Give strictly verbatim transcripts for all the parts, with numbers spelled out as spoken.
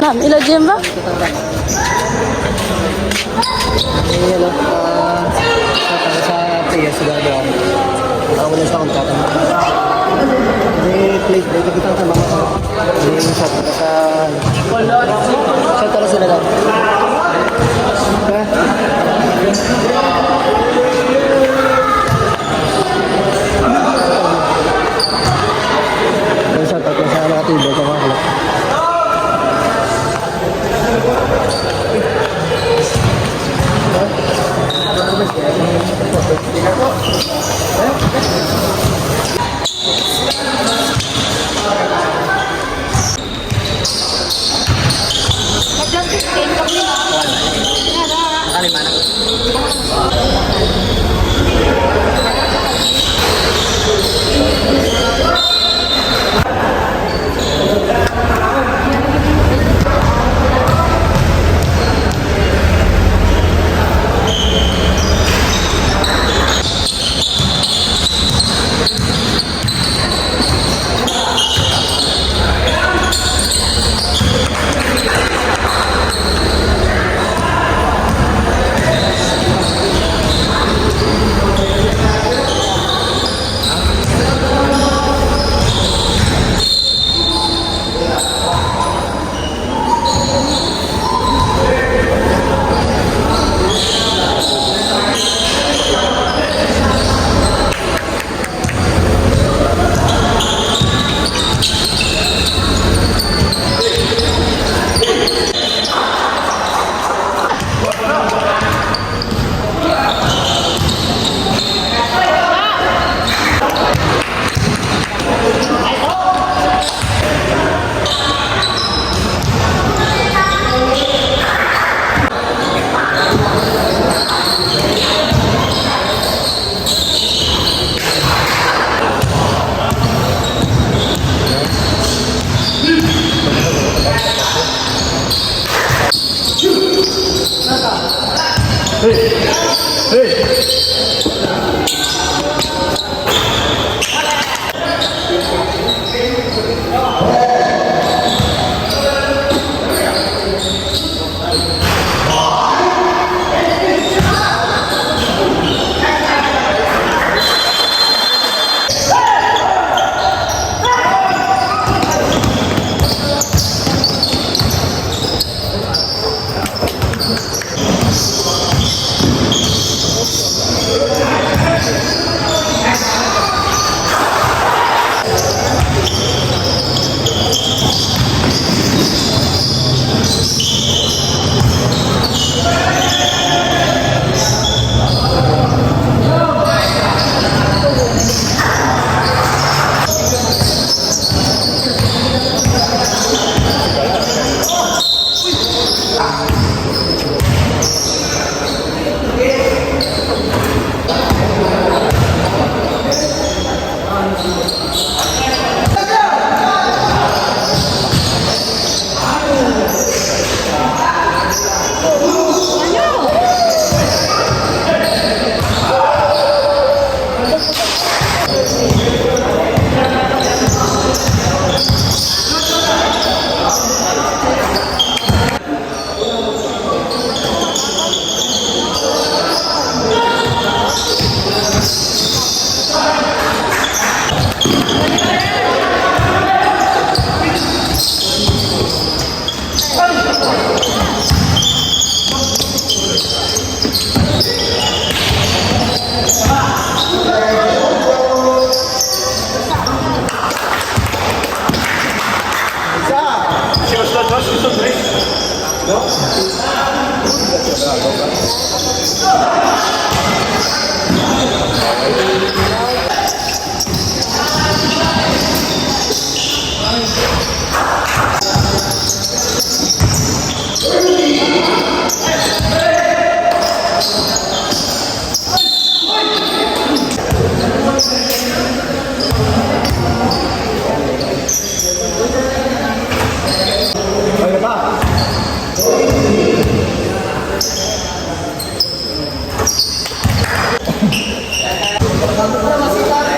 Ma'am, ila Jim ba? Ayan, ah, sa, sa players, sa gagawin. Ako na sa kontrata. Hindi, play, play, kapitang sa mga, hindi, sa, sa, sa tara sila lang. Ha? Ang shout out na sa mga table ko, mga kalap. May plastic din kami. Nara. Kalima na.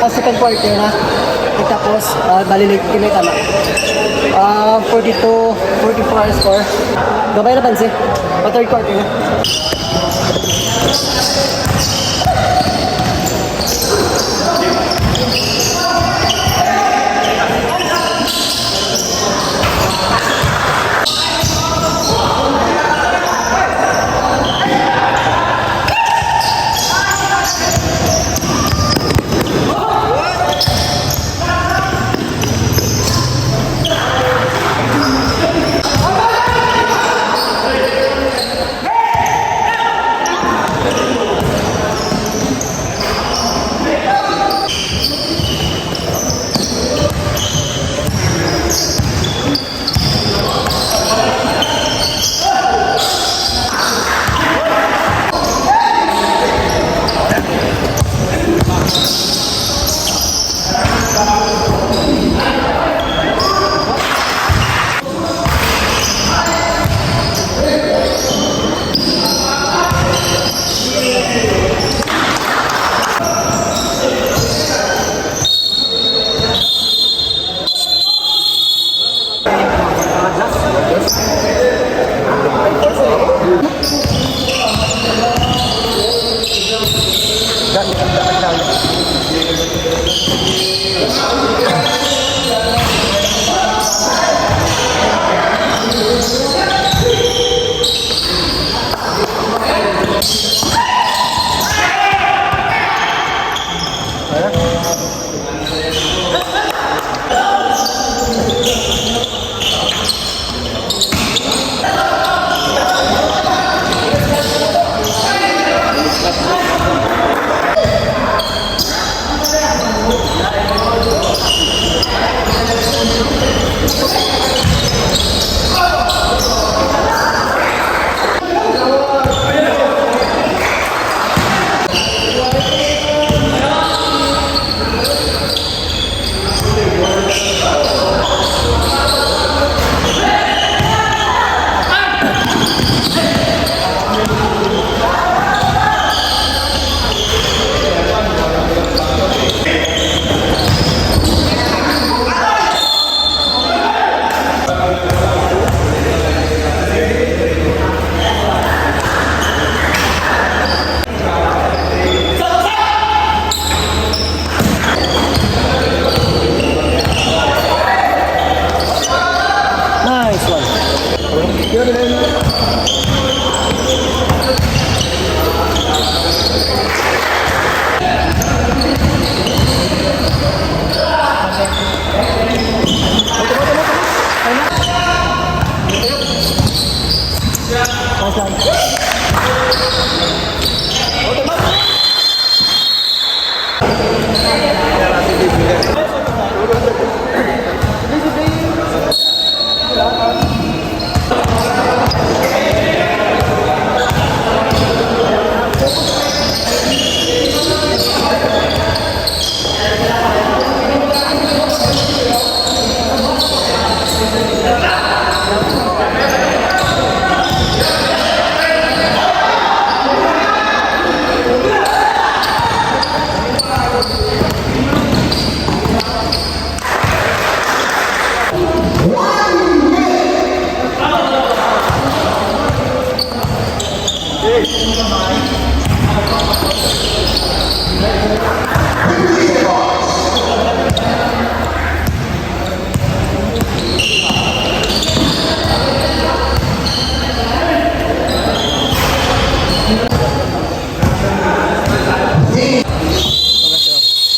O, second quarter na. Tapos, ah, bali, late kami, tama. Ah, forty-two, forty-four score. Gamay na pansi. Pa third quarter na. Nice one.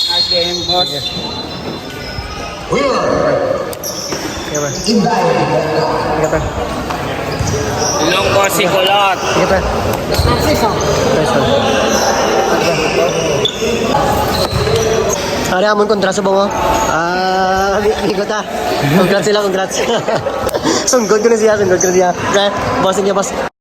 Nice game, boss. Sige, pre. Ilonggo si Kulot. Sige, pre. Nice one. Ari amon kontra sa bungo. Ah, bi-, bigot, ah. Congrats sila, congrats. Sunggod ko na siya, sunggod ko na siya. Pre, boss, thank you, boss.